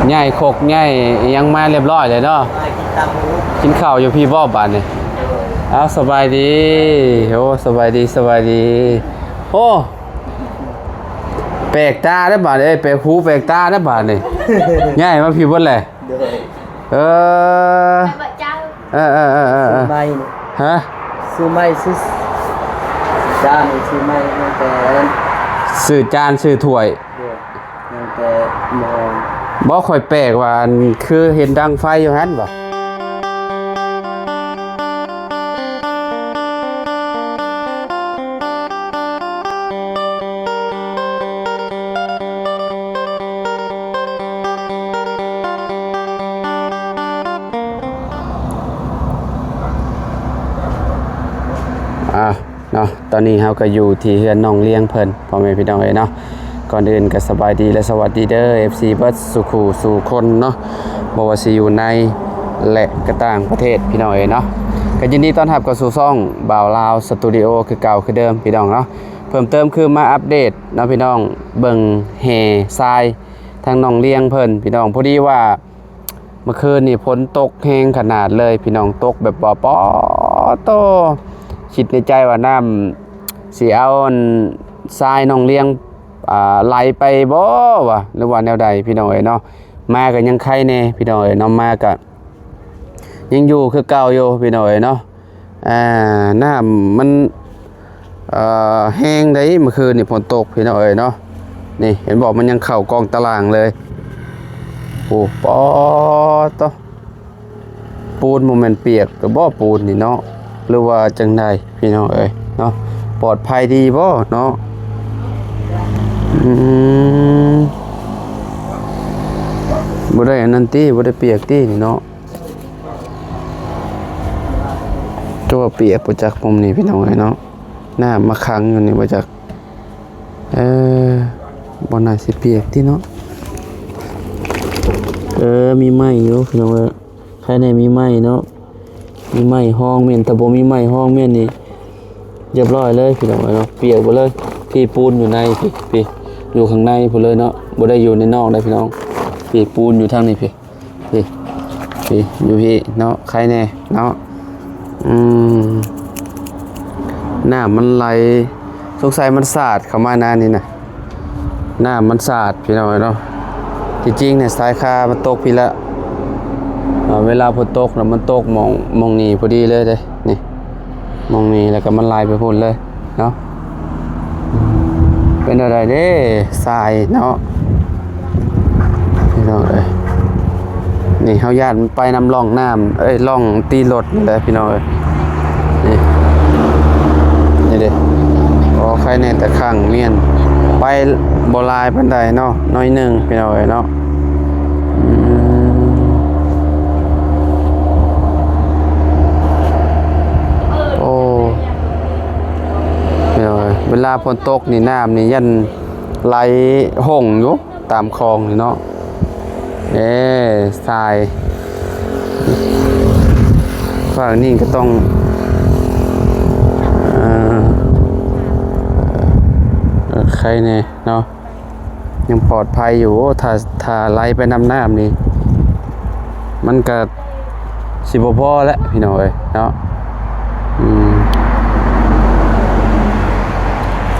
ໃຫຍ່ຄົກໃຫຍ່ຫຍັງມາລຽບຮ້ອຍແລ້ວເນາະ. ມາກິນຕຳຫູ ກິນເຂົ້າຢູ່ພີ້ບໍ່ບາດນີ້? ເອົາ ສະບາຍດີ. ໂອ້ ສະບາຍດີ ສະບາຍດີ. ໂອ້ ແປກຕາເດີ້ບາດນີ້ ເອີຍ ແປກຫູແປກຕາເດີ້ບາດນີ້. ຍ້າຍມາພີ້ເບິດແຫຼະ. ໂດຍ ເອີ ໄປບໍ່ເຈົ້າ? ເອີໆໆໆໆ ຊື້ໃໝ່ນີ້ ຮະ? ຊື້ໃໝ່ ຊື້ ຊື້ຈານ ຊື້ໃໝ່ ຍັງແຕ່ອັນນັ້ນ ຊື້ຈານ ຊື້ຖ້ວຍ ໂດຍ ຍັງແຕ່ໝໍ້. ບໍ່ ຂ້ອຍແປກວ່າ ອັນ ຄືເຫັນດັງໄຟຢູ່ຫັ້ນບໍ? ອ່າ ເນາະ ຕອນນີ້ເຮົາກໍຢູ່ທີ່ເຮືອນນ້ອງລຽງເພິ່ນ ພໍ່ແມ່ພີ່ນ້ອງເອີຍເນາະ. ກ່ອນອື່ນກໍສະບາຍດີ ແລະ ສະຫວັດດີເດີ ເອັຟຊີ ເບິດສູ່ຄູ່ສູ່ຄົນເນາະ ບໍ່ວ່າຊິຢູ່ໃນ ແລະ ກໍຕ່າງປະເທດ ພີ່ນ້ອງເອີຍເນາະ. ກໍຍິນດີຕ້ອນຮັບເຂົ້າສູ່ຊ່ອງບ່າວລາວສະຕູດິໂອ ຄືເກົ່າຄືເດີມ ພີ່ນ້ອງເນາະ. ເພີ່ມເຕີມຄືມາອັບເດດເນາະ ພີ່ນ້ອງ ເບິ່ງແຫ່ຊາຍທາງນ້ອງລຽງເພິ່ນ ພີ່ນ້ອງ. ພໍດີວ່າ ເມື່ອຄືນນີ້ຝົນຕົກແຮງຂະໜາດເລີຍ ພີ່ນ້ອງ ຕົກແບບວ່າ ປາໂຕ ຄິດໃນໃຈວ່າ ນ້ຳຊິເອົາອັນຊາຍນ້ອງລຽງ ອ່າ ໄຫຼໄປບໍ່ວະ ຫຼືວ່າແນວໃດ ພີ່ນ້ອງເອີຍເນາະ. ມາກໍຍັງໄຄແດ່ ພີ່ນ້ອງເອີຍເນາະ ມາກໍຍັງຢູ່ຄືເກົ່າຢູ່ ພີ່ນ້ອງເອີຍເນາະ. ອ່າ ນ້ຳມັນ ເອີ ແຮງໃດເມື່ອຄືນນີ້ຝົນຕົກ ພີ່ນ້ອງເອີຍເນາະ. ນີ້ເຫັນບໍ່ ມັນຍັງເຂົ້າກ້ອງຕາລ່າງເລີຍ. ໂອ້ ປາໂຕ ປູນບໍ່ແມ່ນປຽກແລ້ວບໍ່ ປູນນີ້ເນາະ ຫຼືວ່າຈັ່ງໃດ ພີ່ນ້ອງເອີຍເນາະ. ປອດໄພດີບໍ່ເນາະ? ອືມ ບໍ່ໄດ້ອັນນັ້ນຕິ ບໍ່ໄດ້ປຽກຕິນີ້ເນາະ. ຕົວະປຽກບໍ່ຈັກ ມຸມນີ້ ພີ່ນ້ອງເອີຍເນາະ. ນ້ຳມາຂັງຢູ່ນີ້ບໍ່ຈັກ. ເອີ ບໍ່ໜ້າຊິປຽກຕິເນາະ. ເອີ ມີໄມ້ຢູ່ ພີ່ນ້ອງເອີຍ. ໃຄແນ່ມີໄມ້ເນາະ ມີໄມ້ຮອງແມ່ນ. ຖ້າບໍ່ມີໄມ້ຮອງແມ່ນນີ້ ຮຽບຮ້ອຍເລີຍ ພີ່ນ້ອງເອີຍເນາະ. ປຽກເບິດເລີຍ. ພີ້ ປູນຢູ່ໃນພີ້ ພີ້ ຢູ່ຂ້າງໃນພຸ້ນເລີຍເນາະ ບໍ່ໄດ້ຢູ່ໃນນອກໄດ໋ ພີ່ນ້ອງ. ພີ້ ປູນຢູ່ທາງນີ້ພີ້ ພີ້ ພີ້ ຢູ່ພີ້ເນາະ. ໃຄແນ່ເນາະ. ອືມ ນ້ຳມັນໄຫຼ ສົງໄສມັນສາດເຂົ້າມານານີ້ນະ. ນ້ຳມັນສາດ ພີ່ນ້ອງເອີຍເນາະ. ທີ່ຈິງນີ້ສາຍຄາມັນຕົກພີ້ລະ. ເວລາຝົນຕົກນະ ມັນຕົກໝ່ອງ ໝ່ອງນີ້ພໍດີເລີຍເດ້ ນີ້ ໝ່ອງນີ້ ແລ້ວກໍມັນໄຫຼໄປພຸ້ນເລີຍເນາະ. ເປັນແນວໃດເດ້ ຊາຍເນາະ ພີ່ນ້ອງເອີຍ. ນີ້ເຮົາຢ້ານໄປນຳຮ່ອງນ້ຳ ເອີຍ ຮ່ອງຕີລົດນີ້ແຫຼະ ພີ່ນ້ອງເອີຍ. ນີ້ ນີ້ເດ້. ໂອ້ ໄຄແນ່ແຕ່ຂັງ ແມ່ນ ໄປບໍ່ຫຼາຍປານໃດເນາະ ໜ້ອຍໜຶ່ງ ພີ່ນ້ອງເອີຍເນາະ. ອືມ ໂອ້ ພີ່ນ້ອງເອີຍ ເວລາຝົນຕົກນີ້ ນ້ຳນີ້ຢ້ານໄຫຼຫົ່ງຢູ່ ຕາມຄອງນີ້ເນາະ. ເອີ ຊາຍ ຝັ່ງນີ້ກໍຕ້ອງ ເອີ ເອີ ໄຄແນ່ເນາະ ຍັງປອດໄພຢູ່. ໂອ້ ຖ້າ ຖ້າໄຫຼໄປນຳນ້ຳນີ້ ມັນກໍຊິບໍ່ພໍແຫຼະ ພີ່ນ້ອງເອີຍເນາະ. ອືມ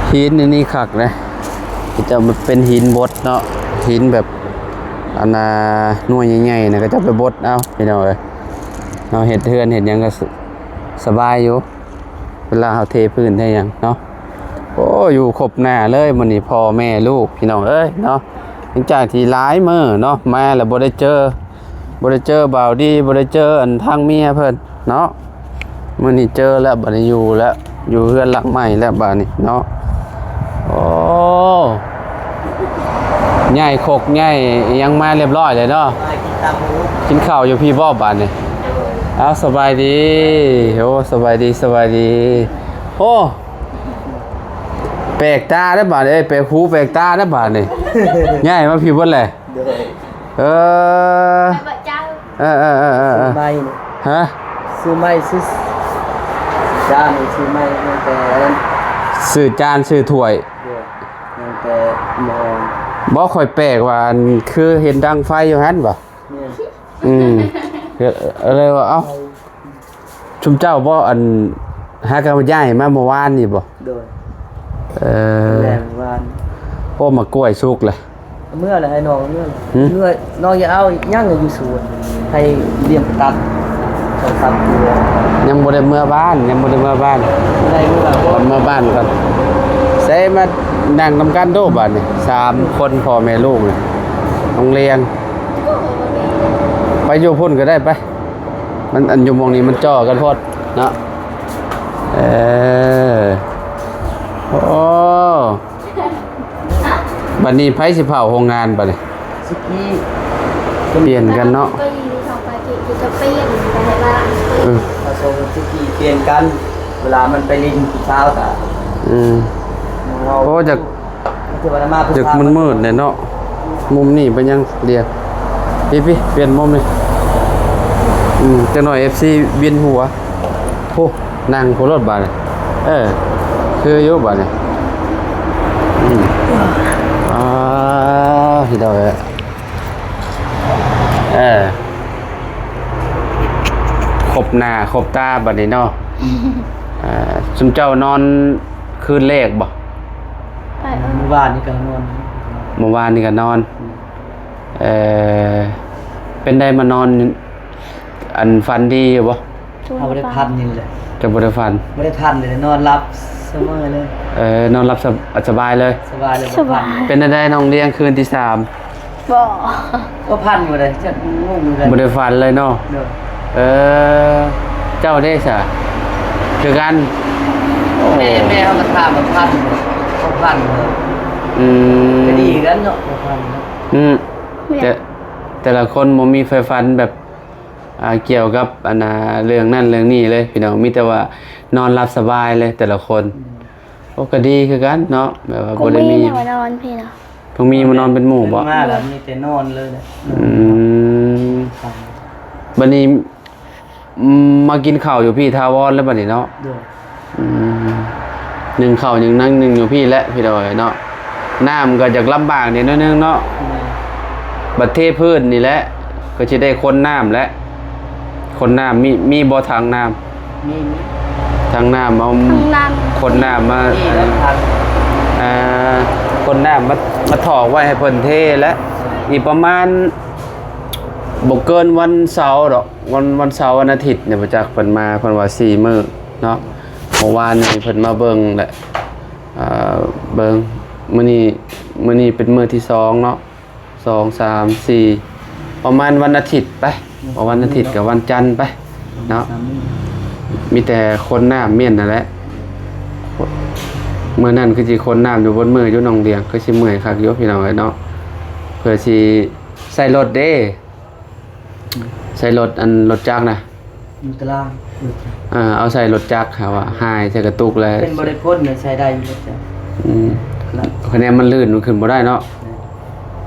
ຫີນອັນນີ້ຄັກນະ ເຂົາເຈົ້າເປັນຫີນບົດເນາະ ຫີນແບບ ອັນນ່າ ໜ່ວຍໃຫຍ່ໆນະ ເຂົາເຈົ້າໄປບົດເອົາ ພີ່ນ້ອງເອີຍເນາະ. ເຮັດເຮືອນເຮັດຫຍັງກໍສະ ສະບາຍຢູ່ ເວລາເຮົາເທພື້ນເທຫຍັງເນາະ. ໂອ້ ຢູ່ຄົບໜ້າເລີຍມື້ນີ້ ພໍ່ແມ່ລູກ ພີ່ນ້ອງເອີຍເນາະ. ຫຼັງຈາກທີ່ຫຼາຍມື້ເນາະ ມາແລ້ວບໍ່ໄດ້ເຈີ ບໍ່ໄດ້ເຈີບ່າວດີ ບໍ່ໄດ້ເຈີອັນທາງເມຍເພິ່ນເນາະ. ມື້ນີ້ເຈີແລ້ວ ບາດນີ້ຢູ່ແລ້ວ ຢູ່ເຮືອນຫຼັງໃໝ່ແລ້ວບາດນີ້ເນາະ. ໂອ້ ຍ້າຍຄົກຍ້າຍຫຍັງມາລຽບຮ້ອຍແລ້ວເນາະ. ມາກິນຕຳຫູ ກິນເຂົ້າຢູ່ພີ້ບໍ່ບາດນີ້? ເອົາ ສະບາຍດີ. ໂອ້ ສະບາຍດີ ສະບາຍດີ. ໂອ້ ແປກຕາເດີ້ບາດນີ້ ເອີຍ ແປກຫູແປກຕາເດີ້ບາດນີ້. ຍ້າຍມາພີ້ເບິດແຫຼະ. ໂດຍ ເອີ ໄປບໍ່ເຈົ້າ? ເອີໆໆໆ ຊື້ໃໝ່ນີ້ ຮະ? ຊື້ໃໝ່ ຊື້ ຊື້ຈານ ຊື້ໃໝ່ ຍັງແຕ່ອັນນັ້ນ ຊື້ຈານ ຊື້ຖ້ວຍ ໂດຍ ຍັງແຕ່ໝໍ້. ບໍ່ ຂ້ອຍແປກວ່າ ອັນ ຄືເຫັນດັງໄຟຢູ່ຫັ້ນບໍ່? ແມ່ນ ອືມ ເລີຍວ່າ ເອົ້າ ຊຸມເຈົ້າບໍ່ ອັນ ຫາກັນຍ້າຍມາເມື່ອວານນີ້ບໍ່? ໂດຍ ເອີ ແລງວານ ໂອ້ ໝາກກ້ວຍສຸກແລ້ວ ເມື່ອແລ້ວ ໃຫ້ນ້ອງເມື່ອແລ້ວ ຫຶ? ເມື່ອ ນ້ອງຢ່າເອົາຫຍັງຢູ່ສວນ ໃຫ້ລ້ຽງຕັດສອງສາມຕົວ ຍັງບໍ່ໄດ້ເມືອບ້ານ ຍັງບໍ່ໄດ້ເມືອບ້ານ ໄດ້ເມືອ ເມືອບ້ານກ່ອນ ໃສ່ມານັ່ງນຳກັນໂດບາດນີ້ ສາມຄົນ ພໍ່ແມ່ລູກນີ້ ນ້ອງລຽງ ໄປຢູ່ພຸ້ນກໍໄດ້ໄປ ມັນ ອັນຢູ່ໝ່ອງນີ້ມັນຈໍ່ກັນໂພດເນາະ ເອີ ໂອ້ ບັດນີ້ໃຜຊິເຝົ້າໂຮງງານບັດນີ້? ສຸກີ ປ່ຽນກັນເນາະ ເອີ ພະສົງສຸກີປ່ຽນກັນ ເວລາມັນໄປຫຼິ້ນຜູ້ສາວກະ ອືມ ໂອ້ ຈາກ ຈາກມືດໆແດ່ເນາະ ມຸມນີ້ເປັນຫຍັງດຽວ ພີ້ໆ ປ່ຽນມຸມນີ້ ອືມ ຈັກໜ້ອຍເອັຟຊີວິນຫົວ ໂອ້ ນັ່ງພຸ້ນໂລດບາດນີ້ ເອີ ຄືຢູ່ບາດນີ້ ອືມ ອ່າ ພີ່ນ້ອງເອີຍ ເອີ ຄົບໜ້າຄົບຕາບາດນີ້ເນາະ ອ່າ ຊຸມເຈົ້ານອນຄືນແລກບໍ່? ໄປ ເອີ ມື້ວານນີ້ກໍນອນ ມື້ວານນີ້ກໍນອນ ອືມ ເອີ ເປັນໃດມານອນ ອັນ ຝັນດີຢູ່ບໍ່? ເຮົາບໍ່ໄດ້ຝັນນີ້ແຫຼະ ເຈົ້າບໍ່ໄດ້ຝັນ ບໍ່ໄດ້ຝັນເລີຍ ນອນຫຼັບສະເໝີເລີຍ ເອີ ນອນຫຼັບສະ ສະບາຍເລີຍ ສະບາຍເລີຍ ສະບາຍ ບໍ່ຝັນ ເປັນໃດນ້ອງລຽງ ຄືນທີສາມ ບໍ່ ກໍຝັນບໍ່ໄດ້ ຈັກງົງຄືກັນ ບໍ່ໄດ້ຝັນເລີຍເນາະ ໂດຍ ເອີ ເຈົ້າເດ້ຊະ ຄືກັນ ແມ່ ໂອ້ ແມ່ເຮົາກໍຖາມວ່າຝັນບໍ່ ກໍຝັນເລີຍ ອືມ ກໍດີຄືກັນເນາະ ກໍຝັນເນາະ ອືມ ແຕ່ ແຕ່ລະຄົນບໍ່ມີໃຜຝັນແບບ ອ່າ ກ່ຽວກັບ ອັນ ອ່າ ເລື່ອງນັ້ນເລື່ອງນີ້ເລີຍພີ່ນ້ອງ ມີແຕ່ວ່ານອນຫຼັບສະບາຍເລີຍແຕ່ລະຄົນ ອືມ ໂອ້ ກໍດີຄືກັນເນາະ ແບບວ່າບໍ່ໄດ້ມີ ກໍມີແນວນອນພີ່ນ້ອງ ຕ້ອງມີມານອນເປັນໝູ່ບໍ່? ມາແລ້ວມີແຕ່ນອນເລີຍແຫຼະ ອືມ ບັດນີ້ ອືມ ມາກິນເຂົ້າຢູ່ພີ້ຖາວອນແລ້ວບັດນີ້ເນາະ ໂດຍ ອືມ ໜຶ້ງເຂົ້າໜຶ້ງໜັງໜຶ້ງຢູ່ພີ້ແຫຼະພີ່ນ້ອງເອີຍເນາະ ນ້ຳກໍຢາກລຳບາກແດ່ໜ້ອຍໜຶ່ງເນາະ ແມ່ນ ບັດເທພື້ນນີ້ແຫຼະ ກໍຊິໄດ້ຂົນນ້ຳແຫຼະ ຂົນນ້ຳ ມີ ມີບໍ່ຖັງນ້ຳ? ມີ ມີ ຖັງນ້ຳ ເອົາ ຖັງນ້ຳ ຂົນນ້ຳມາ ມີແລ້ວ ອ່າ ຂົນນ້ຳມາ ມາຖອກໄວ້ໃຫ້ເພິ່ນເທແຫຼະ ອີກປະມານ ບໍ່ເກີນວັນເສົາດອກ ວັນ ວັນເສົາ ວັນອາທິດນີ້ ບໍ່ຈັກເພິ່ນມາ ເພິ່ນວ່າສີ່ມື້ເນາະ ເມື່ອວານນີ້ເພິ່ນມາເບິ່ງແຫຼະ ເອີ ເບິ່ງ ມື້ນີ້ ມື້ນີ້ເປັນມື້ທີສອງເນາະ ສອງ ສາມ ສີ່ ປະມານວັນອາທິດໄປ ເອົາວັນອາທິດກັບວັນຈັນໄປເນາະ ມີແຕ່ຂົນນ້ຳມ້ຽນນັ້ນແຫຼະ ມື້ນັ້ນຄືຊິຂົນນ້ຳຢູ່ເບິດມື້ຢູ່ໜອງຫຼຽງ ຄືຊິເມື່ອຍຄັກຢູ່ພີ່ນ້ອງເອີຍເນາະ ເພື່ອຊິ ໃສ່ລົດເດ້ ໃສ່ລົດ ອັນ ລົດຈັກນະ ຢູ່ຕະລາງ ເອີ ເອົາໃສ່ລົດຈັກ ຫາວ່າຫາຍໃສ່ກະຕຸກແລ້ວ ເປັນບໍ່ໄດ້ພົ້ນ ໃສ່ໄດ້ຢູ່ລົດຈັກ ອືມ ຄະແນນມັນລື່ນ ມັນຂຶ້ນບໍ່ໄດ້ເນາະ ແມ່ນ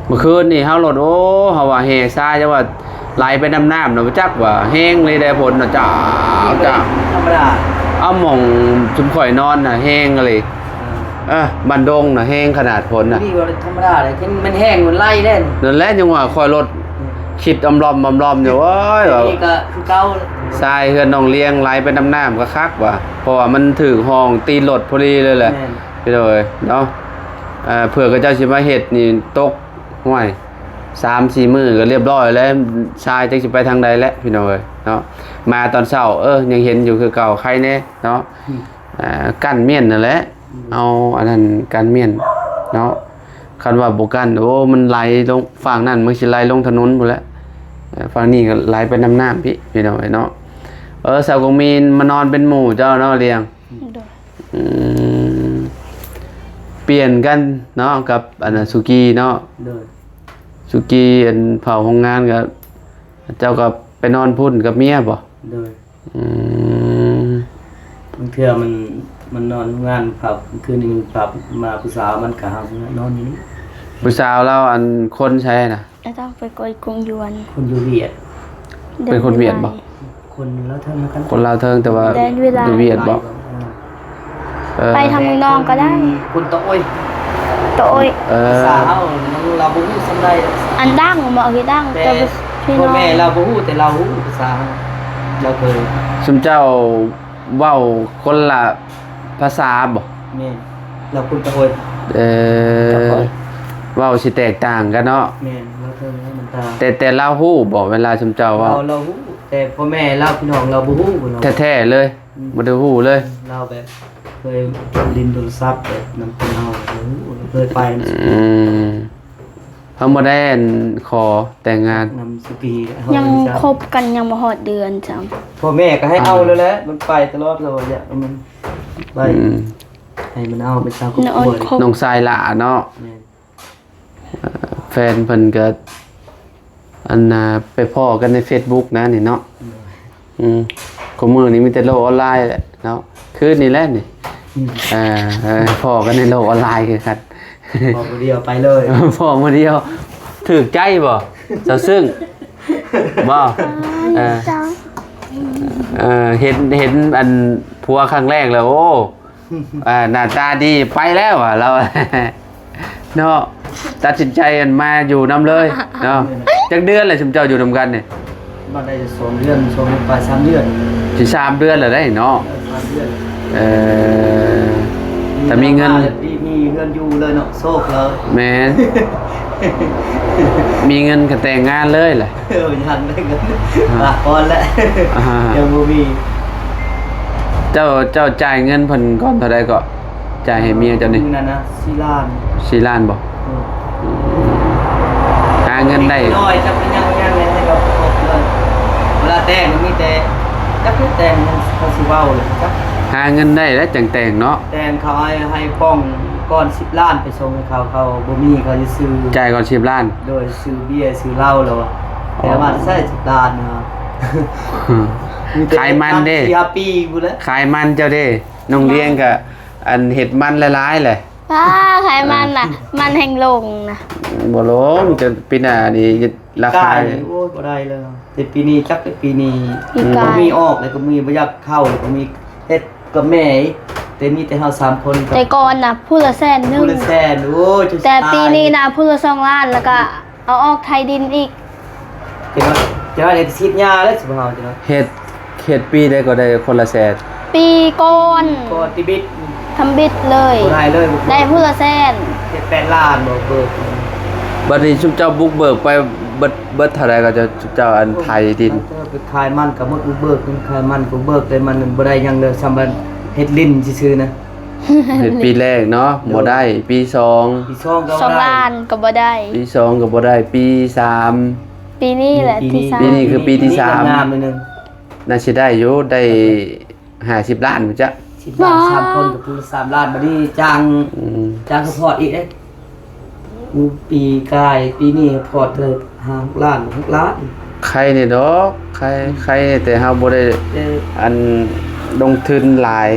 ມື້ຄືນນີ້ເຮົາລົດ ໂອ້ ເຮົາວ່າແຫ່ຊາ ຈະວ່າໄຫຼໄປນຳນ້ຳນະ ບໍ່ຈັກວ່າແຮງເລີຍໄດ້ຜົນນະ ຈ້າ ຈ້າ ທຳມະດາ ເອົາ ໝ່ອງຊຸມຂ້ອຍນອນນະ ແຮງເລີຍ ເອີ ບ້ານດົງນະ ແຮງຂະໜາດຝົນນະ ນີ້ບໍ່ທຳມະດາເດ້ ມັນແຮງ ມັນໄຫຼເດ້ ນັ້ນແຫຼະ ຍັງວ່າຂ້ອຍລົດ ອືມ ຄິດອຳລອມໆຢູ່ ໂອ້ຍ ນີ້ກໍຄືເກົ່າ ຊາຍເຮືອນນ້ອງລຽງໄຫຼໄປນຳນ້ຳຄັກໆວ່າ ເພາະວ່າມັນຖືກຮ່ອງຕີນລົດພໍດີເລີຍແຫຼະ ແມ່ນ ພີ່ນ້ອງເອີຍເນາະ ເອີ ເພື່ອເຂົາເຈົ້າຊິມາເຮັດນີ້ຕົກ ຫ້ວຍ ສາມສີ່ມື້ກໍລຽບຮ້ອຍແລ້ວ ຊາຍຈັກຊິໄປທາງໃດແຫຼະ ພີ່ນ້ອງເອີຍເນາະ ມາຕອນເຊົ້າ ເອີ ຍັງເຫັນຢູ່ຄືເກົ່າ ໄຄແດ່ເນາະ ອືມ ອ່າ ກັ້ນມ້ຽນນັ້ນແຫຼະ ເອົາອັນນັ້ນກັນມ້ຽນເນາະ ຄັນວ່າບໍ່ກັ້ນ ໂອ້ ມັນໄຫຼລົງ ຝັ່ງນັ້ນມັນຊິໄຫຼລົງຖະໜົນພຸ້ນແຫຼະ ເອີ ຝັ່ງນີ້ກໍໄຫຼໄປນຳນ້ຳພີ້ ພີ່ນ້ອງເອີຍເນາະ ເອີ ສາວກົງມີນມານອນເປັນໝູ່ເຈົ້າເນາະ ລຽງ ໂດຍ ອືມ ປ່ຽນກັນເນາະ ກັບອັນນ່າ ສຸກີເນາະ ໂດຍ ສຸກີ ອັນເຝົ້າໂຮງງານກໍ ເຈົ້າກໍໄປນອນພຸ້ນກັບເມຍບໍ່? ໂດຍ ອືມ ບາງເທື່ອມັນ ມັນນອນໂຮງງານ ພັບ ຄືນນີ້ມັນພັບມາ ຜູ້ສາວມັນກໍຫານອນຢູ່ນີ້ ຜູ້ສາວລາວ ອັນຄົນໃສນະ? ລາວຕ້ອງໄປກວດກົງຢວນ ຄົນຢູ່ຫວຽດ ເປັນຄົນຫວຽດບໍ່? ຄົນລາວເທິງຄືກັນ ຄົນລາວເທິງ ແຕ່ວ່າ ແດນເວລາ ຢູ່ຫວຽດບໍ່? ເອີ ເອີ ໄປທາງເມືອງນອງກໍໄດ້ ຄົນຕະໂອ້ຍ ໂຕຍ ເອີ ພາສາເຮົາຍັງລາວບໍ່ຮູ້ສ່ຳໃດ. ອັນດັງເວົ້າຄືດັງ ແຕ່ ແຕ່ ພີ່ນ້ອງ ພໍ່ແມ່ລາວບໍ່ຮູ້ ແຕ່ລາວຮູ້ພາສາເຮົາ ລາວເຄີຍ. ຊຸມເຈົ້າເວົ້າຄົນລະພາສາບໍ່? ແມ່ນ ລາວຄົນຕະໂອຍ. ເອີ ຕະໂອຍ ເວົ້າຊິແຕກຕ່າງກັນເນາະ. ແມ່ນ ລາວເທິງມັນຕາ ແຕ່ ແຕ່ລາວຮູ້ບໍ່ ເວລາຊຸມເຈົ້າເວົ້າ? ລາວ ລາວຮູ້ ແຕ່ພໍ່ແມ່ລາວ ພີ່ນ້ອງລາວບໍ່ຮູ້ເນາະ ແທ້ໆເລີຍ. ອືມ ບໍ່ໄດ້ຮູ້ເລີຍ. ລາວແບບເຄີຍຫຼິ້ນໂທລະສັບແບບນຳຄົນເຮົາ ເຄີຍໄປນຳ. ອືມ ເຮົາບໍ່ໄດ້ ອັນ ຂໍແຕ່ງງານນຳສຸກີ ຍັງຄົບກັນຍັງບໍ່ຮອດເດືອນຊ້ຳ. ພໍ່ແມ່ກໍໃຫ້ເອົາ ອ່າ ແລ້ວແຫຼະ ມັນໄປຕະຫຼອດ ແລ້ວວ່າຢາກໃຫ້ມັນໄປ. ອືມ ໃຫ້ມັນເອົາເປັນສາວຄອບຄົວ. ນ້ອງຊາຍຫຼ້າເນາະ. ແມ່ນ. ເອີ ແຟນເພິ່ນກໍ ອັນນ່າ ໄປພໍ້ກັນໃນເຟສບຸກນະນີ້ເນາະ. ໂດຍ. ອືມ ຄູ່ມື້ນີ້ມີແຕ່ໂລກອອນລາຍແຫຼະເນາະ ຄືນີ້ແຫຼະນີ້. ອືມ ເອີ ເອີ ພໍ້ກັນໃນໂລກອອນລາຍຄືກັນ. ພໍ້ມື້ດຽວໄປເລີຍ ພໍ້ມື້ດຽວ. ຖືກໃຈບໍ່ ສາວຊຶ້ງ? ບໍ່. ເອີ ເອີ ເຫັນ ເຫັນອັນຜົວຄັ້ງແລກແລ້ວ ໂອ້ ອ່າ ໜ້າຕາດີໄປແລ້ວ ວ່າລາວເນາະ. ຕັດສິນໃຈ ອັນ ມາຢູ່ນຳເລີຍເນາະ. ຈັກເດືອນແລ້ວຊຸມເຈົ້າຢູ່ນຳກັນນີ້? ມາໄດ້ສອງເດືອນ ສອງເດືອນປາຍ ສາມເດືອນ. ຊິສາມເດືອນແລ້ວໄດ໋ເນາະ. ເອີ ສາມເດືອນ. ເອີ ຖ້າມີເງິນ ມີ ມີເຮືອນຢູ່ເລີຍເນາະ ໂຊກເລີຍ. ແມ່ນ. ມີເງິນກໍແຕ່ງງານເລີຍແຫຼະ. ເອີ ຍັງໄດ້ເງິນ ອ່າ ບາດກ່ອນແຫຼະ. ອ່າ ຍັງບໍ່ມີ. ເຈົ້າ ເຈົ້າຈ່າຍເງິນເພິ່ນກ່ອນເທົ່າໃດເກາະ? ຈ່າຍໃຫ້ເມຍເຈົ້ານີ້? ມື້ນັ້ນນະ ສີ່ລ້ານ. ສີ່ລ້ານບໍ່? ເອີ ຫາເງິນໄດ້ ນ້ອຍ ຈັກເປັນຫຍັງ ຍັງໃຫ້ເຮົາຄົບເລີຍ. ເວລາແຕ່ງມັນມີແຕ່ ຈັກແຕ່ງ ເຂົາຊິເວົ້າເລີຍ ຈັກ. ຫາເງິນໄດ້ແລ້ວຈັ່ງແຕ່ງເນາະ. ແຕ່ງເຂົາໃຫ້ ໃຫ້ປ່ອງກ່ອນສິບລ້ານ ໄປສົ່ງໃຫ້ເຂົາ ເຂົາບໍ່ມີ ເຂົາຈະຊື້ ຈ່າຍກ່ອນສິບລ້ານ. ໂດຍ ຊື້ເບຍ ຊື້ເຫຼົ້າແລ້ວວ່າ. ອໍ ແຕ່ວ່າໃຊ້ສິບລ້ານນະ. ຂາຍມັນເດ້ ສີ່ຫ້າປີພຸ້ນແຫຼະ. ຂາຍມັນເຈົ້າເດ້ ນ້ອງລຽງກະ ອັນ ເຮັດມັນຫຼາຍໆແຫຼະ. ອ້າ ຂາຍມັນນະ ມັນແຮ່ງລົງນະ. ບໍ່ລົງ ຈະປີໜ້ານີ້ລາຄາ ປີກາຍນີ້ ໂອ້ຍ ບໍ່ໄດ້ເລີຍ. ແຕ່ປີນີ້ ຈັກແຕ່ປີນີ້ ປີກາຍ ບໍ່ມີອອກ ແລ້ວກໍມີ ບໍ່ຢາກເຂົ້າ ແລ້ວກໍມີ ເຮັດກັບແມ່ ແຕ່ມີແຕ່ເຮົາສາມຄົນ. ແຕ່ກ່ອນນະ ຜູ້ລະແສນໜຶ່ງ ຜູ້ລະແສນ. ໂອ້ຍ ແຕ່ປີນີ້ນະ ຜູ້ລະສອງລ້ານ ແລ້ວກໍ ເອົາອອກໄຖດິນອີກ. ເຈົ້າ ເຈົ້າໄດ້ສີດຫຍ້າແລ້ວ ຊຸມເຮົາເຈົ້າ. ເຮັດ ເຮັດປີໃດກໍໄດ້ຄົນລະແສນ. ປີກ່ອນ ກໍຕິດບິດ ທຳບິດເລີຍ ບໍ່ໄດ້ເລີຍ. ໄດ້ຜູ້ລະແສນ ເຮັດແປດລ້ານບໍ່ເບີກ. ບັດນີ້ຊຸມເຈົ້າບຸກເບີກໄປເບິດ ເບິດເທົ່າໃດກໍເຈົ້າ ຊຸມເຈົ້າອັນໄຖດິນ? ເຈົ້າໄປຂາຍມັນກໍໝົດບຸກເບີກ, ຂາຍມັນບຸກເບີກ ແຕ່ມັນບໍ່ໄດ້ຫຍັງເລີຍ ສ່ຳອັນເຮັດຫຼິ້ນຊື່ໆນະ. ເຮັດປີແລກເນາະ ໂດຍ ບໍ່ໄດ້. ປີສອງ ປີສອງກໍບໍ່ໄດ້ ສອງລ້ານກໍບໍ່ໄດ້. ປີສອງກໍບໍ່ໄດ້. ປີສາມ ປີນີ້ແຫຼະ ປີນີ້ ທີສາມ ປີນີ້ຄືປີທີສາມ ງາມໜ້ອຍໜຶ່ງ. ໜ້າຊິໄດ້ຢູ່ ໄດ້ຫ້າສິບລ້ານພຸ້ນຈະ ສິບລ້ານ ສາມຄົນກໍຜູ້ລະສາມລ້ານ. ບັດນີ້ຈ້າງ ອືມ ຈ້າງສະພອດອີກເດ້. ປີກາຍ ປີນີ້ພອດເຖິງຫ້າຫົກລ້ານ ຫົກລ້ານ. ໄຄແດ່ດອກ ໄຄ ອືມ ໄຄແດ່ ແຕ່ເຮົາບໍ່ໄດ້ ເອີ ອັນລົງທຶນຫຼາຍ.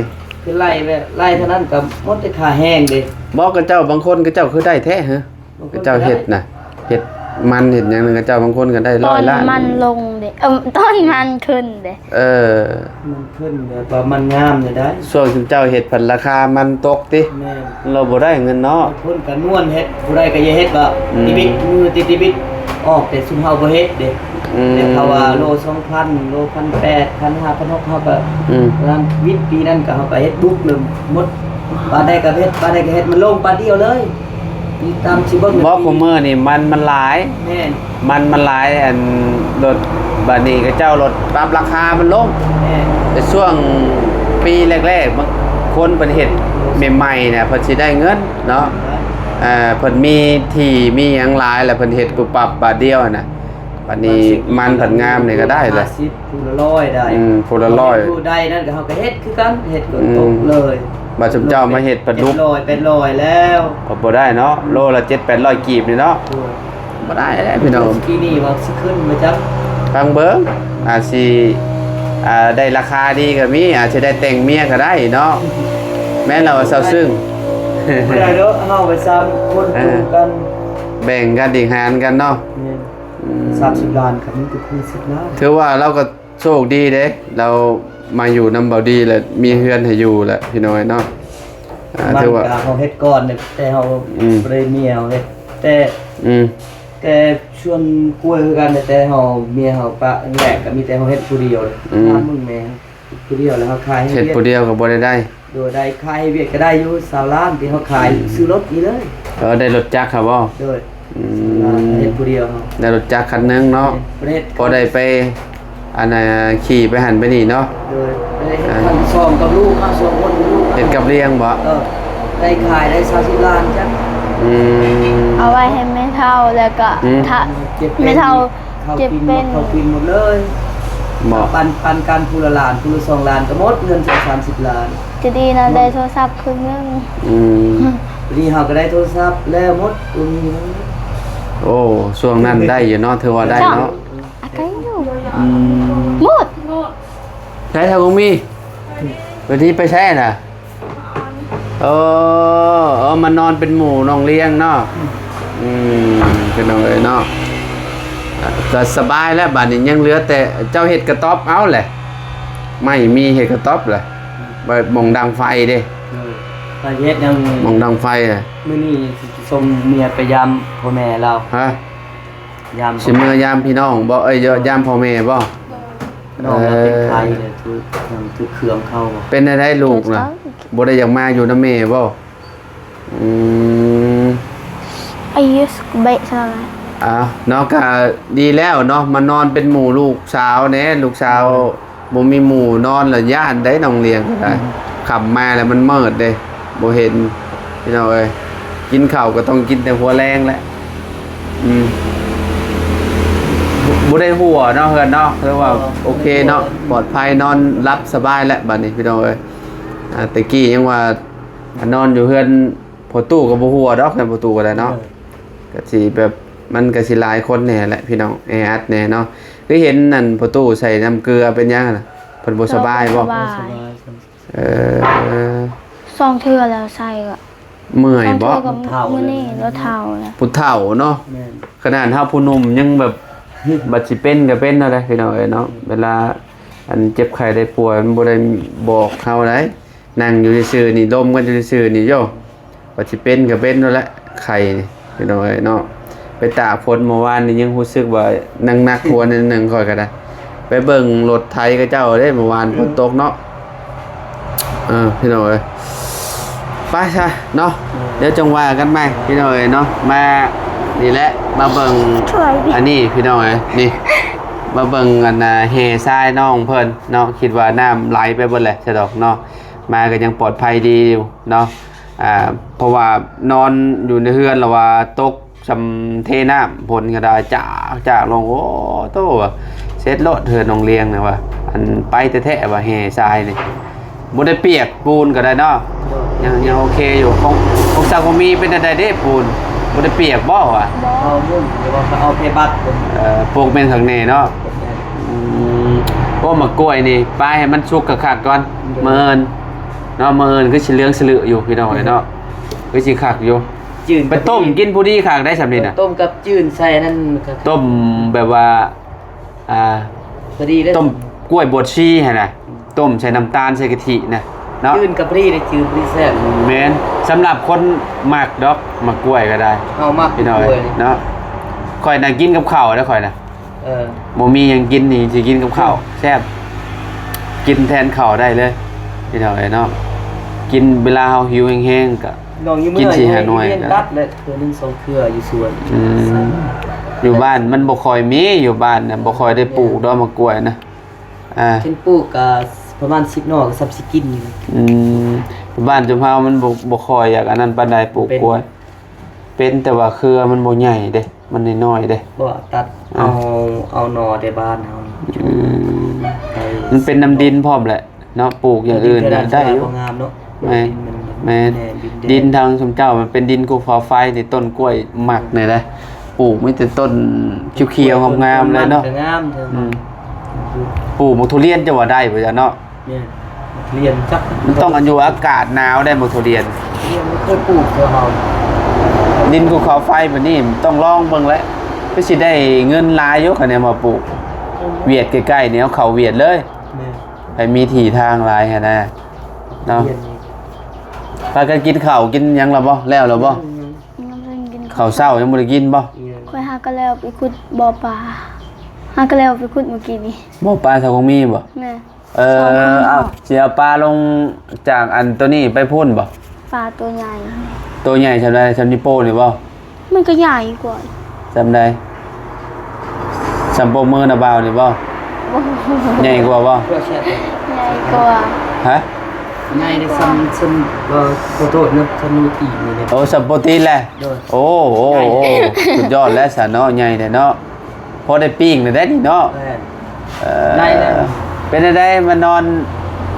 ຄືໄລ່ແບບ ໄລ່ເທົ່ານັ້ນກໍໝົດແຕ່ຄ່າແຮງເດ້. ບໍ່ ຂະເຈົ້າບາງຄົນຂະເຈົ້າຄືໄດ້ແທ້ເຮີ ບາງຄົນ ຂະເຈົ້າເຮັດນະ ເຮັດມັນເຮັດຫຍັງນະ ຂະເຈົ້າບາງຄົນກໍໄດ້ຮ້ອຍລ້ານ. ມັນລົງເດ້ ເອີ ຕອນມັນຂຶ້ນເດ້. ເອີ ມັນຂຶ້ນແບບວ່າມັນງາມແດ່ໄດ໋. ຊ່ວງຊຸມເຈົ້າເຮັດພັນລາຄາມັນຕົກຕິ. ແມ່ນ ລາວບໍ່ໄດ້ເງິນເນາະ. ຄົນກໍນວນເຮັດ ຜູ້ໃດກໍຢ່າເຮັດວ່າ ອືມ ຕິດບິດ ມືຕິດຕິດບິດອອກ ແຕ່ຊຸມເຮົາບໍ່ເຮັດເດ້ ອືມ ແຕ່ເຂົາວ່າໂລສອງພັນ ໂລພັນແປດ ພັນຫ້າ ພັນຫົກ ເຮົາກໍ ອືມ ນັ້ນ ວິດປີນັ້ນກໍເຮົາກໍເຮັດບຸກເລີຍໝົດ ປານໃດກໍເຮັດ ປານໃດກໍເຮັດ ມັນລົງປານດຽວເລີຍ. ມີຕາມຊິເບິ່ງ ບໍ່ ປີ ຄຸມື້ນີ້ມັນ ມັນຫຼາຍ. ແມ່ນ ມັນ ມັນຫຼາຍ ອັນລົດ ບາດນີ້ເຂົາເຈົ້າລົດປັບລາຄາມັນລົງ. ແມ່ນ ແຕ່ຊ່ວງປີແລກໆ ບາງຄົນເພິ່ນເຮັດໃໝ່ໆນະ ເພິ່ນຊິໄດ້ເງິນເນາະ. ເອີ ເພິ່ນມີທີ່ມີຫຍັງຫຼາຍ ແລ້ວເພິ່ນເຮັດປຸບປັບບາດດຽວຫັ້ນນະ. ບາດນີ້ມັນພັດງາມນີ້ກໍໄດ້ແຫຼະ ຫ້າສິບ ຜູ້ລະຮ້ອຍໄດ້. ອືມ ຜູ້ລະຮ້ອຍ ຜູ້ໃດນັ້ນກໍເຮົາກໍເຮັດຄືກັນ ເຮັດກໍ ອືມ ຕົກເລີຍ. ບາດຊຸມເຈົ້າມາເຮັດປາດຸກ ເຈັດຮ້ອຍ ແປດຮ້ອຍແລ້ວ ກໍບໍ່ໄດ້ເນາະ ໂລລະເຈັດແປດຮ້ອຍກີບນີ້ເນາະ. ໂດຍ ບໍ່ໄດ້ແຫຼະພີ່ນ້ອງ. ປີນີ້ວ່າຊິຂຶ້ນມາຈັກ ຟັງເບິ່ງ ອາດຊິ ອ່າ ໄດ້ລາຄາດີກໍມີ ອາດຊິໄດ້ແຕ່ງເມຍກໍໄດ້ເນາະ. ແມ່ນແລ້ວວ່າຊາວຊຶ້ງ ບໍ່ໄດ້ດອກ ເຮົາໄປສາມຄົນ ເອີ ຈູງກັນ ແບ່ງກັນອີກ ຫານກັນເນາະ. ແມ່ນ ອືມ ສາມສິບລ້ານກໍມີແຕ່ຄົນລະສິບລ້ານ. ຖືວ່າລາວກໍໂຊກດີເດ້ ລາວມາຢູ່ນຳເບົາດີ ແລ້ວມີເຮືອນໃຫ້ຢູ່ແຫຼະພີ່ນ້ອງເນາະ. ອ່າ ມັນ ຖືວ່າ ກໍເຮົາເຮັດກ່ອນ ແຕ່ເຮົາ ອືມ ບໍ່ໄດ້ເມຍເຮົາເຮັດ ແຕ່ ອືມ ແຕ່ສວນກ້ວຍຄືກັນ ແຕ່ເຮົາ ເມຍເຮົາປະແລກ ກໍມີແຕ່ເຮົາເຮັດຜູ້ດຽວ ອືມ ງານເບິ່ງແມ່ ຜູ້ດຽວ ແລ້ວເຮົາຂາຍໃຫ້ ເຮັດ ວຽກ ຜູ້ດຽວກໍບໍ່ໄດ້ໄດ້ ໂດຍ ໄດ້ຂາຍໃຫ້ວຽກກໍໄດ້ຢູ່ຊາວລ້ານ ທີ່ເຮົາຂາຍ ອືມ ຊື້ລົດນີ້ເລີຍ ເອີ ໄດ້ລົດຈັກຫັ້ນບໍ່? ໂດຍ ອືມ ຊາວລ້ານ ເຮັດຜູ້ດຽວເຮົາ ໄດ້ລົດຈັກຄັນໜຶ່ງເນາະ ແມ່ນ ບໍ່ໄດ້ເຮັດ ພໍໄດ້ໄປ ອັນນ່າ ຂີ່ໄປຫັ້ນໄປນີ້ເນາະ ໂດຍ ໄດ້ເຮັດ ອ່າ ຄັນສອງກັບລູກ ເຮົາສອງຄົນ ລູກ ເຮັດກັບລ້ຽງບໍ່? ເອີ ໄດ້ຂາຍໄດ້ຊາວສິບລ້ານຈ້ະ ອືມ ເອົາໄວ້ໃຫ້ແມ່ເຖົ້າ ແລ້ວກໍ ອືມ ຖ້າ ເຈັບເປັນ ແມ່ເຖົ້າ ເຂົາ ເຈັບ ກິນ ເປັນ ໝົດ ເຂົາກິນໝົດເລີຍ ບໍ່ ປັນ ປັນກັນຜູ້ລະລ້ານ ຜູ້ລະສອງລ້ານ ກໍໝົດເງິນສາມສິບລ້ານ ຈະດີນະ ໝົດ ໄດ້ໂທລະສັບເຄິ່ງໜຶ່ງ ອືມ ນີ້ເຮົາກໍໄດ້ໂທລະສັບແລ້ວໝົດ ບໍ່ມີແລ້ວ ໂອ້ ຊ່ວງນັ້ນໄດ້ຢູ່ເນາະ ຖືວ່າໄດ້ເນາະ ອາໄກຢູ່ ອືມ ໝົດ ໃຊ້ທາງບໍ່ມີ ວັນນີ້ໄປໃຊ້ນະ? ເອີ ເອີ ມານອນເປັນໝູ່ນ້ອງລ້ຽງເນາະ ອືມ ພີ່ນ້ອງເອີຍເນາະ ກໍສະບາຍແລ້ວ ບາດນີ້ຍັງເຫຼືອແຕ່ເຈົ້າເຮັດກະຕ໊ອບເອົາແຫຼະ ໄມ້ມີເຮັດກະຕ໊ອບແຫຼະ ໄວ້ໝ່ອງດັງໄຟເດ້ ເອີ ໄປເຮັດຫຍັງ ໝ່ອງດັງໄຟ ມື້ນີ້ຊິສົ່ງເມຍໄປຢາມພໍ່ແມ່ລາວ ຮະ? ຍາມ ຊິເມືອຍາມພີ່ນ້ອງບໍ່? ເອີຍ ເອີ ຍາມພໍ່ແມ່ບໍ່? ນ້ອງລາວເປັນໄຂ້ ເອີ ຖືກ ຖືກເຄື່ອງເຂົ້າບໍ່? ເປັນແນວໃດລູກນະ? ບໍ່ໄດ້ຢາກມາຢູ່ນຳແມ່ບໍ່? ອືມ ອາຍຸສະເບະຊະລະ ອ່າ ເນາະ ກະດີແລ້ວເນາະ ມານອນເປັນໝູ່ລູກສາວແດ່ ລູກສາວ ບໍ່ມີໝູ່ນອນລະຢ້ານໄດ໋ ນ້ອງລ້ຽງກໍໄດ້ ອືມ ຄ່ຳມາແລ້ວມັນມືດເດ້ ບໍ່ເຫັນ ພີ່ນ້ອງເອີຍ ກິນເຂົ້າກໍຕ້ອງກິນແຕ່ຫົວແລງແຫຼະ ອືມ ບໍ່ ບໍ່ໄດ້ຫົວເນາະ ເຮືອນເນາະ ຄືວ່າ ບໍ່ ໂອເຄເນາະ ບໍ່ໄດ້ຫົວ ປອດໄພ ນອນຫຼັບສະບາຍແລ້ວ ບັດນີ້ ພີ່ນ້ອງເອີຍ ອ່າ ແຕ່ກີ້ຍັງວ່າ ອ່າ ນອນຢູ່ເຮືອນພໍ່ຕູ້ກໍບໍ່ຫົວດອກ ເຮືອນພໍ່ຕູ້ກໍໄດ້ເນາະ ເອີ ກໍຊິແບບ ມັນກໍຊິຫຼາຍຄົນແດ່ແຫຼະ ພີ່ນ້ອງ ແອອັດແດ່ເນາະ ຄືເຫັນອັນພໍ່ຕູ້ໃສ່ນ້ຳເກືອເປັນຫຍັງຫັ້ນນະ ເພິ່ນບໍ່ສະບາຍບໍ່? ບໍ່ສະບາຍ ບໍ່ສະບາຍ ເອີ ສອງເທື່ອແລ້ວໃສ່ກໍ ເມື່ອຍບໍ່? ສອງເທື່ອກໍ ເຖົ້າ ມື້ນີ້ລາວເຖົ້າແລ້ວ ຜູ້ເຖົ້າເນາະ ແມ່ນ ຂະໜາດເຮົາຜູ້ໜຸ່ມຍັງແບບ ບັດຊິເປັນກໍເປັນເນາະ ພີ່ນ້ອງເອີຍເນາະ ເວລາອັນເຈັບໄຂ້ໄດ້ປ່ວຍ ມັນບໍ່ໄດ້ບອກເຮົາໃດ ນັ່ງຢູ່ຊື່ໆນີ້ ລົມກັນຢູ່ຊື່ໆນີ້ໂຢ ວ່າຊິເປັນກໍເປັນໂລດແຫຼະ ໄຂ້ນີ້ ພີ່ນ້ອງເອີຍເນາະ ໄປຕາກຝົນເມື່ອວານນີ້ ຍັງຮູ້ສຶກວ່າໜັກໆຫົວໜ້ອຍໜຶ່ງ ຂ້ອຍກໍໄດ້ ໄປເບິ່ງລົດໄຖເຂົາເຈົ້າເດ້ ເມື່ອວານຝົນຕົກເນາະ ເອີ ພີ່ນ້ອງເອີຍ ໄປຊະເນາະ ເອີ ດຽວຈັ່ງວ່າກັນໃໝ່ ພີ່ນ້ອງເອີຍເນາະ ມານີ້ແຫຼະ ມາເບິ່ງ ສະບາຍດີ ອັນນີ້ ພີ່ນ້ອງເອີຍ ນີ້ ມາເບິ່ງອັນນ່າ ແຮ່ຊາຍນ້ອງເພິ່ນເນາະ ຄິດວ່ານ້ຳໄຫຼໄປເບິດແຫຼະ ຊະດອກເນາະ ມາກໍຍັງປອດໄພດີຢູ່ເນາະ ອ່າ ເພາະວ່ານອນຢູ່ໃນເຮືອນລະວ່າຕົກສ່ຳເທນ້ຳ ຝົນກໍໄດ້ຈາກ ຈາກລົງ ໂອ້ໂຕ ເສັດໂລດເຮືອນນ້ອງລ້ຽງນະວ່າ ອັນໄປແທ້ໆວ່າແຮ່ຊາຍນີ້ ບໍ່ໄດ້ປຽກ ປູນກໍໄດ້ເນາະ ຍັງ ຍັງໂອເຄຢູ່ ຂອງ ຂອງສາວຄົງມີເປັນຈັ່ງໃດເດ້ ປູນ ບໍ່ໄດ້ປຽກບໍ່ວະ? ບໍ່ ເຂົາມຸງ ແຕ່ວ່າເຂົາເອົາເພບັດ ເອີ ປູກແມ່ນຄັກແນ່ເນາະ ແມ່ນ ອືມ ໂອ້ ໝາກກ້ວຍນີ້ ປາຍໃຫ້ມັນສຸກຄັກໆກ່ອນ ໂດຍ ມື້ອື່ນ ເນາະ ມື້ອື່ນຄືຊິເຫຼືອງສະເຫຼືອຢູ່ ພີ່ນ້ອງເອີຍເນາະ ຄືຊິຄັກຢູ່ ຈືນ ໄປຕົ້ມກິນຜູ້ດີຄັກໄດ໋ ສ່ຳນີ້ນະ ຕົ້ມກັບຈືນໃສ່ນັ້ນ ຕົ້ມແບບວ່າ ອ່າ ພໍດີເລີຍ ຕົ້ມກ້ວຍບວດຊີຫັ້ນນະ ອືມ ຕົ້ມໃສ່ນ້ຳຕານ ໃສ່ກະທິນະ ເນາະ ຈືນກັບພໍດີເດ້ ຈືນພໍດີແຊບ ແມ່ນ ສຳລັບຄົນມັກດອກ ໝາກກ້ວຍກໍໄດ້ ເຮົາມັກ ພີ່ນ້ອງເອີຍ ເນາະ ຂ້ອຍນະກິນກັບເຂົ້າເດ້ ຂ້ອຍນະ ເອີ ບໍ່ມີຫຍັງກິນນີ້ ຊິກິນກັບເຂົ້າ ແຊບ ກິນແທນເຂົ້າໄດ້ເລີຍ ພີ່ນ້ອງເອີຍເນາະ ກິນເວລາເຮົາຫິວແຮງໆ ກໍ ນ້ອງຢູ່ເມືອງ ກິນສີ່ຫ້າໜ່ວຍ ແມ່ນຕັດແຫຼະ ເທື່ອໜຶ່ງສອງເທື່ອຢູ່ສວນ ອືມ ຢູ່ບ້ານມັນບໍ່ຄ່ອຍມີ ຢູ່ບ້ານນະ ບໍ່ຄ່ອຍໄດ້ປູກດອກໝາກກ້ວຍນະ ອ່າ ຄັນປູກກໍປະມານສິບໜໍ່ກໍສ່ຳຊິກິນຢູ່ ອືມ ບ້ານຈຸມເຮົາມັນບໍ່ ບໍ່ຄ່ອຍຢາກອັນນັ້ນປານໃດ ປູກກ້ວຍ ເປັນ ເປັນ ແຕ່ວ່າເຄືອມັນບໍ່ໃຫຍ່ເດ້ ມັນນ້ອຍໆເດ້ ບໍ່ຕັດ ອ່າ ເອົາ ເອົາໜໍ່ແຕ່ບ້ານເຮົາ ອືມ ໄປ ມັນເປັນນຳດິນພ້ອມແຫຼະເນາະ ປູກຢ່າງອື່ນນະໄດ້ຢູ່ ບໍ່ງາມເນາະ ແມ່ນ ແມ່ນ ແມ່ນ ດິນທາງຊຸມເຈົ້າມັນເປັນດິນພູເຂົາໄຟນີ້ ຕົ້ນກ້ວຍໝາກນີ້ນະ ປູກມີແຕ່ຕົ້ນຂຽວໆງາມໆເລີຍເນາະ ອືມ ປູກໝາກທຸລຽນຈະວ່າໄດ້ບໍ່ຈະເນາະ? ແມ່ນ ທຸລຽນຈັກ ມັນຕ້ອງຢູ່ອາກາດໜາວໄດ໋ ໝາກທຸລຽນ ທຸລຽນບໍ່ເຄີຍປູກເທື່ອເຮົາ ດິນພູເຂົາໄຟແບບນີ້ຕ້ອງລອງເບິ່ງແຫຼະ ຄືຊິໄດ້ເງິນຫຼາຍຢູ່ ຄັນແມ່ນວ່າປູກ ອືມ ຫວຽດໃກ້ໆນີ້ ເອົາເຂົ້າຫວຽດເລີຍ ແມ່ນ ໃຜມີທີ່ທາງຫຼາຍຫັ້ນນະ ເນາະ ທຸລຽນນີ້ ພາກັນກິນເຂົ້າກິນຫຍັງແລ້ວບໍ່? ແລ້ວແລ້ວບໍ່? ຍັງ ຍັງບໍ່ທັນກິນ ເຂົ້າເຊົ້າຍັງບໍ່ໄດ້ກິນບໍ່? ຍັງ ຂ້ອຍຫາກໍແລ້ວໄປຂຸດບໍ່ປາ ຫາກໍແລ້ວໄປຂຸດມື້ກີ້ນີ້. ບໍ່ປາເຂົາຄົງມີບໍ່? ແມ່ນ. ເອີ ເອົາ ຊິເອົາປາລົງຈາກອັນໂຕນີ້ໄປພຸ້ນບໍ່? ປາໂຕໃຫຍ່ ໂຕໃຫຍ່ສ່ຳໃດ? ສ່ຳນິ້ວໂປ້ນີ້ບໍ່? ມັນກໍໃຫຍ່ກວ່າ. ສ່ຳໃດ? ສ່ຳໂປ້ມືນະບ່າວນີ້ບໍ່? ບໍ່ ໃຫຍ່ກວ່າບໍ່? ໃຫຍ່ກວ່າ. ຮະ? ໃຫຍ່ໄດ້ສ່ຳ ສ່ຳ ເອີ ຂໍໂທດນະ ສ່ຳໂປຣຕີນນີ້ແຫຼະ. ໂອ້ ສ່ຳໂປຣຕີນແຫຼະ. ໂດຍ. ໂອ້ ໂອ້ ໂອ້ ສຸດຍອດແລ້ວຊະເນາະ ໃຫຍ່ແລ້ວເນາະ. ພໍໄດ້ປີ້ງໄດ້ນີ້ເນາະ. ແມ່ນ. ເອີ ໄດ້ແລ້ວ. ເປັນຈັ່ງໃດມານອນ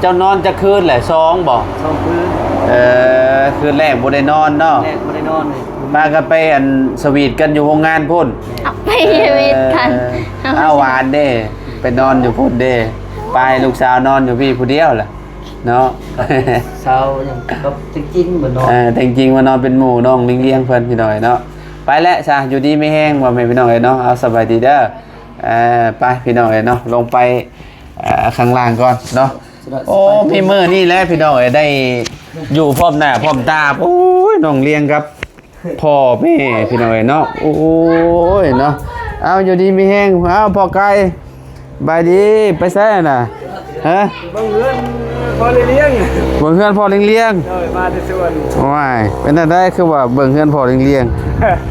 ເຈົ້ານອນຈັກຄືນແຫຼະ? ສອງບໍ່? ສອງຄືນ. ເອີ ຄືນແລກບໍ່ໄດ້ນອນເນາະ. ແລກບໍ່ໄດ້ນອນເລີຍ. ພາກັນໄປອັນສະຫວີດກັນຢູ່ໂຮງງານພຸ້ນ. ເອົາ ໄປສະຫວີດກັນ. ເອີ ເອົາ ຫວານເດ້ ໄປນອນຢູ່ພຸ້ນເດ້ ປາຍລູກສາວນອນຢູ່ພີ້ຜູ້ດຽວລະເນາະ. ສາວຫຍັງກັບ ແທ້ຈິງບໍ່ນອນ. ເອີ ແທ້ຈິງມານອນເປັນໝູ່ນ້ອງລຽງໆເພິ່ນ ພີ່ນ້ອງເອີຍເນາະ. ໄປແຫຼະຊະ ຢູ່ດີມີແຮງ ພໍ່ແມ່ພີ່ນ້ອງເອີຍເນາະ. ເອົາ ສະບາຍດີເດີ. ເອີ ໄປພີ່ນ້ອງເອີຍເນາະ ລົງໄປ ເອີ ຂ້າງລ່າງກ່ອນເນາະ. ໂອ້ ມີມື້ນີ້ແຫຼະພີ່ນ້ອງເອີຍ ໄດ້ຢູ່ພ້ອມໜ້າພ້ອມຕາ. ໂອ້ຍ ນ້ອງລຽງກັບພໍ່ແມ່ພີ່ນ້ອງເອີຍເນາະ. ໂອ້ຍເນາະ ເອົາ ຢູ່ດີມີແຮງ. ເອົາ ພໍ່ໄກ່ ບາຍດີ ໄປໃສນະ? ຮະ? ເບິ່ງເຮືອນພໍ່ລຽງ. ເບິ່ງເຮືອນພໍ່ລຽງ. ໂດຍ ມາແຕ່ສວນ. ໂອ້ຍ ເປັນຈັ່ງໃດຄືວ່າເບິ່ງເຮືອນພໍ່ລຽງ?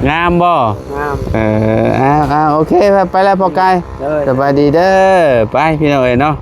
ງາມບໍ່? ງາມ. ເອີ ເອົາ ເອົາ ໂອເຄ ໄປແລ້ວພໍ່ໄກ່. ໂດຍ. ສະບາຍດີເດີ. ໄປພີ່ນ້ອງເອີຍເນາະ.